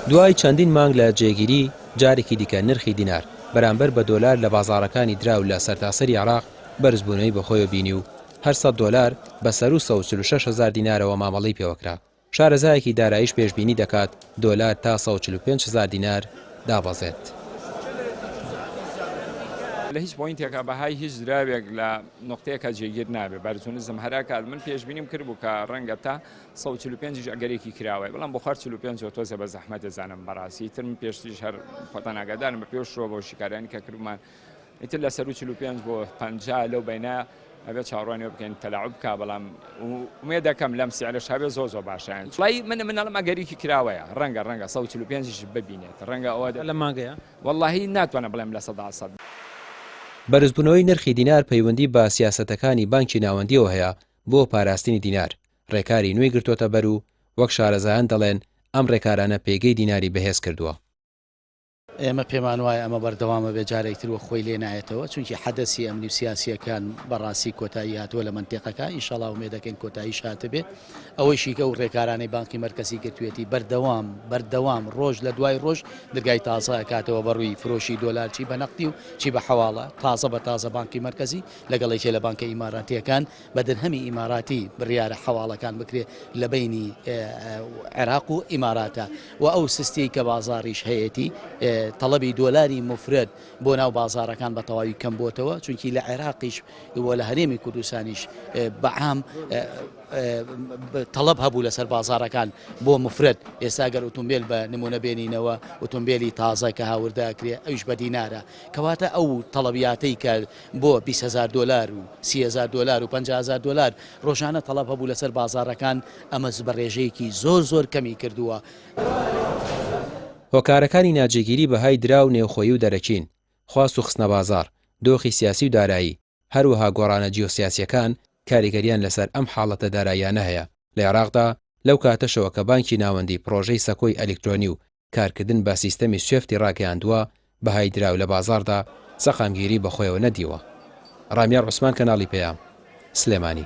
دوای چەندین مانگ لە جێگیری، جارێکی دیکە نرخی دینار بەرامبەر بە دۆلار لە بازاڕەکانی دراو لە سەرتاسەری عێراق بەرزبوونەوەی بەخۆیەوە بینی و هەر سەد دۆلار بە سەروو 146 هەزار دینارەوە مامەڵەی پێوەکرا. شارەزایەکی داراییش پێشبینی دەکات دۆلار تا 145 هەزار دینار دابەزێت. لە هیچ point ێکا بەهای هیچ دراوێک لە نوقتەیەکا جێگیر نابێت، بەرز و نزم هەراکات، من پێشبینیم کردبوو کە ڕەنگە تا 145 یش ئەگەرێکی کراوەیە، بەڵام بۆ خوار 45 ەوە تۆزێ بە زەحمەت دەزانم بەڕاستی، ئیتر من پێشتریش هەر خۆتان ئاگادارن بە پێش شرۆڤە و شیکاریانی کە کردبوومان ئیتر لە سەروو 45 بۆ 50 لەو بەینە ئەبێ چاوەڕوانی ئەوە بکەین تەلاعوب بکا بەڵام ئومێد دەکەم لەم سعرەش هەبێ زۆر زۆر باشە یان وەڵای من من ئەڵێم ئەگەریکی کراوەیە ڕەنگە ڕەنگە 145 یش ببینێت ڕەنگە ئەوە لەم مانگەیە؟ وەڵاهی ناتوانم بڵێم 100%. بەرزبوونەوەی نرخی دینار پەیوەندی بە سیاسەتەکانی بانکی ناوەندییەوە هەیە بۆ پاراستنی دینار، ڕێکاری نوێی گرتۆتە بەر و وەک شارەزایان دەڵێن ئەم ڕێکارانە پێگەی دیناری بەهێز کردووە. ئێمە پێمان وایە ئەمە بەردەوام ئەبێت جارێک تر وەک خۆی لێ نایەتەوە چونکی حەدەسی ئەمنی و سیاسیەکان بەڕاستی کۆتایی هاتووە لە مەنتیقەکە ئینشەڵا ئومێد دەکەین کۆتاییش هاتبێ ئەوەیشی کە ئەو ڕێکارانەی بانقی مەرکەزی گرتوێتی بەردەوام بەردەوام ڕۆژ لە دوای ڕۆژ درگای تازە ئەکاتەوە بەڕووی فرۆشی دۆلار چی بە نەقدی و چی بە حەواڵە تازە بە تازە بانقی مەرکەزی لەگەڵ یەکێ لە بانکە ئیماراتیەکان بە درهەمی ئیماراتی بڕیارە حەواڵەکان بکرێ لە بەینی عێراق و ئیماراتە و ئەو سستیەی کە بازاڕیش هەیەتی تەڵەبی دۆلاری موفرەد بۆ ناو بازاڕەکان بە تەواوی کەم بۆتەوە چونکی لە عێراقیش و لە هەرێمی کوردستانیش بە عام تەڵەب هەبوو لەسەر بازاڕەکان بۆ مفرەت ئێستا گەر ئۆتۆمبیل بە نمونە بێنینەوە ئۆتۆمبیلی تازە کە هاوردە ئەکرێ ئەویش بە دینارە کەواتە ئەو تەڵەبیاتەی کە بۆ 20 هەزار دۆلار و 30 هەزار دۆلار و 50 هەزار دۆلار ڕۆژانە تەڵەب هەبوو لەسەر بازاڕەکان ئەمەس بە ڕێژەیەکی زۆر زۆر کەمی کردووە. هۆکارەکانی ناجێگیری بەهای دراو نێوخۆیی و دەرەکین، خواست و خستنەبازاڕ، دۆخی سیاسی و دارایی، هەروەها گۆڕانە جیۆسیاسییەکان کاریگەرییان لەسەر ئەم حاڵەتە داراییانە هەیە لە عێراقدا، لەو کاتەشەوە کە بانکی ناوەندی پڕۆژەی سەکۆی ئەلیکترۆنی و کارکردن بە سیستەمی سوێفتی ڕاگەیاندووە، بەهای دراو لە بازاڕدا سەقامگیری بەخۆیەوە نەدیوە. ڕامیار عوسمان کەناڵی پەیام، سلێمانی.